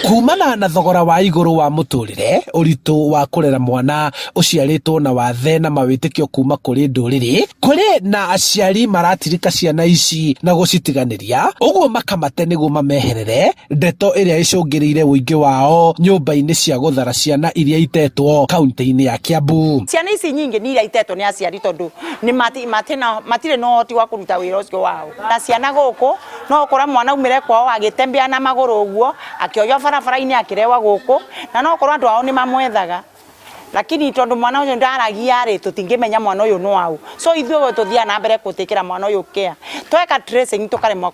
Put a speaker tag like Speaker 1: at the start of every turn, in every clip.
Speaker 1: Kumana na thogora wa igũrũ wa mũtũrĩre, ũritũ wa kũrera mwana ũciarĩtwo na wathe na mawĩtĩkio kuma kũrĩ ndũrĩrĩ, kũrĩ na aciari maratirika ciana ici na gũcitiganĩria, ũguo makamate nĩguo mameherere, ndeto ĩrĩa ĩcũngĩrĩire ũingĩ wao nyũmba-inĩ cia gũthara ciana iria itetwo kaunti-inĩ ya Kiambu.
Speaker 2: Ciana ici nyingĩ nĩ iria itetwo nĩ aciari tondũ nĩ matirĩ na ũhoti wa kũruta wĩra ũcio wao. Na ciana gũkũ no ũkora mwana aumĩre kwao agĩtembea na magũrũ ũguo, akĩoywo barabara-inĩ akĩrehwo gũkũ, na no ũkorwo andũ ao nĩ mamwethaga. Lakini tondũ mwana ũyũ ndaragia rĩ, tũtingĩmenya mwana ũyũ nĩ waũ. So ithuĩ tũthiaga na mbere gũtĩkĩra mwana ũyũ care. Tweka tracing tũkaremwo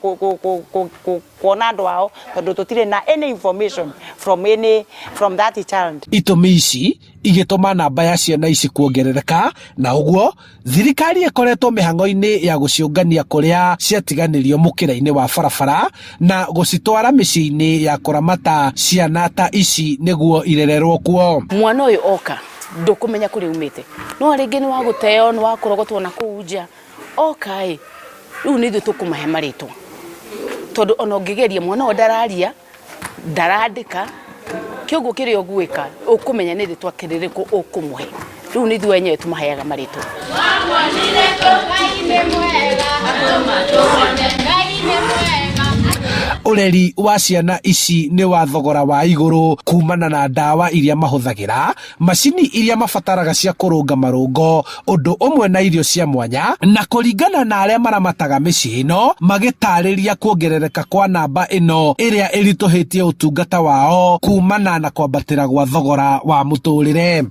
Speaker 2: kuona andũ ao tondũ tũtirĩ na any information from any from that child.
Speaker 1: Itũmi ici igĩtũma namba ya ciana ici kuongerereka na ũguo thirikari ĩkoretwo mĩhang'o-inĩ ya gũciũngania kũrĩa ciatiganĩrio mũkĩra-inĩ wa barabara na gũcitwara mĩciĩ-inĩ ya kũramata ciana ta ici nĩguo irererwo kuo.
Speaker 3: Mwana ũyũ oka ndũkũmenya kũrĩa umĩte, no rĩngĩ nĩ wa gũteo, nĩ wa kũrogotwo na kũu nja, oka ĩ, rĩu nĩ ithuĩ tũkũmahe marĩtwa, tondũ ona ũngĩgeria mwana ũyũ ndararia, ndarandĩka, kĩoguo kĩrĩa ũgwĩka ũkũmenya nĩ rĩtwa rĩrĩkũ ũkũmũhe, rĩu nĩ ithuĩ enyewe tũmaheaga marĩtwa.
Speaker 1: Ũreri wa ciana ici nĩ wa thogora wa igũrũ kumana na ndawa iria mahũthagĩra, macini iria mabataraga cia kũrũnga marũngo, ũndũ ũmwe na irio cia mwanya, na kũringana na arĩa maramataga mĩciĩ ĩno magĩtarĩria kuongerereka kwa namba ĩno ĩrĩa ĩritũhĩtie ũtungata wao kumana na kwambatĩra gwa thogora wa mũtũrĩre.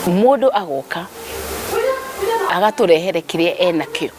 Speaker 3: Mũndũ agoka agatũrehere kĩrĩa enakĩo,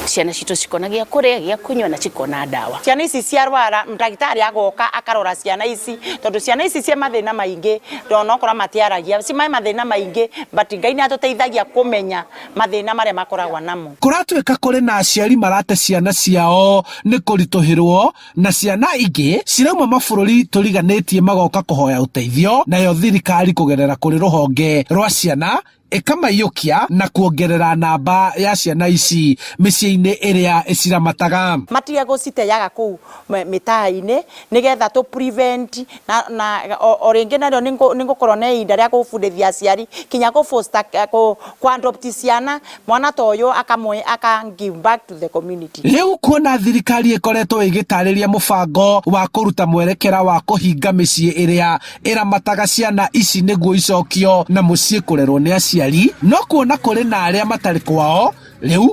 Speaker 3: ciana citũ cikona gĩa kũrĩa, gĩa kũnyua na cikona ndawa.
Speaker 2: Ciana ici ciarwara, ndagĩtarĩ agoka akarora ciana ici, tondũ ciana ici ciĩ mathĩna maingĩ, onokorwo matiaragia, ci mathĩna maingĩ, but Ngai nĩ atũteithagia kũmenya mathĩna marĩa makoragwo namo.
Speaker 1: Kũratuĩka kũrĩ na aciari marate ciana ciao nĩ kũritũhĩrwo na ciana ingĩ cirauma mabũrũri tũriganĩtie magoka kũhoya ũteithio, nayo thirikari kũgerera kũrĩ rũhonge rwa ciana ĩkamaiyũkia na kuongerera namba ya ciana ici mĩciĩ-inĩ ĩrĩa ĩciramataga.
Speaker 2: Matige gũciteaga kũu mĩtaa-inĩ nĩgetha tũ prevent na, na o rĩngĩ narĩo nĩ ngũkorwo na ihinda rĩa gũbundithia aciari kinya gũ foster, kũ adopt ciana, mwana ta ũyũ akamwe aka give back to the community.
Speaker 1: Rĩu kuona thirikari ĩkoretwo ĩgĩtarĩria mũbango wa kũruta mwerekera wa kũhinga mĩciĩ ĩrĩa ĩramataga ciana ici nĩguo icokio na mũciĩ kũrerwo nĩ aciari, no kuona kũrĩ na arĩa matarĩ kwao, rĩu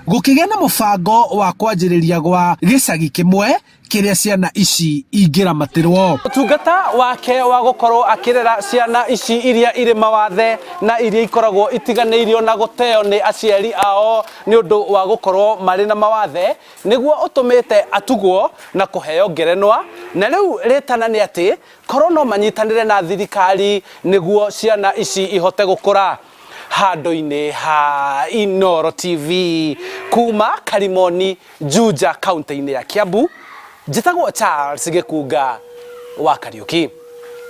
Speaker 1: gũkĩgĩa na mũbango wa kwanjĩrĩria gwa gĩcagi kĩmwe kĩrĩa ciana ici ingĩramatirwo.
Speaker 4: Ũtungata wake wa gũkorwo akĩrera ciana ici iria irĩ mawathe na iria ikoragwo itiganĩirio na gũteo nĩ aciari ao nĩ ũndũ wa gũkorwo marĩ na mawathe nĩguo ũtũmĩte atugwo na kũheo ngerenwa, na rĩu rĩtana nĩ atĩ korwo no manyitanĩre na thirikari nĩguo ciana ici ihote gũkũra. Handũ-inĩ ha Inooro TV kuma Karimoni, Juja, kaunti-inĩ ya Kiambu, njĩtagwo Charles Gĩkunga wa Kariũki.